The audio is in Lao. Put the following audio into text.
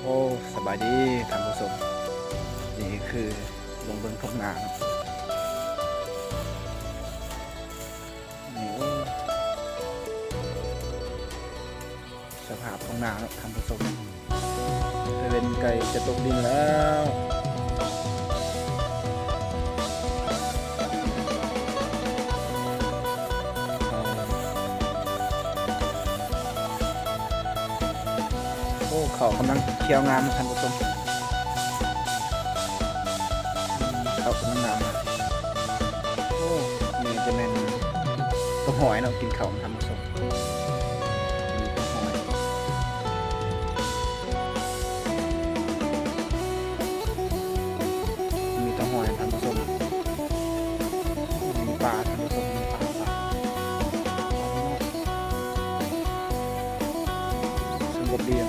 ໂອ້ ສະບາຍດີທ່ານຜູ້ຊົມ ນີ້ຄືລົງເບິ່ງທົ່ງນາເນາະ ນີ້ ໂອ້ ສະພາບທົ່ງນາເນາະທ່ານຜູ້ຊົມ ຕາເວັນໃກ້ຈະຕົກດິນແລ້ວ. ໂອ້ ເຂົ້າກຳລັງຂຽວງາມທ່ານຜູ້ຊົມ ເຂົ້າກຳລັງງາມ ໂອ້ ນີ້ຈະແມ່ນຕົວຫອຍເນາະ ກິນເຂົ້າທ່ານຜູ້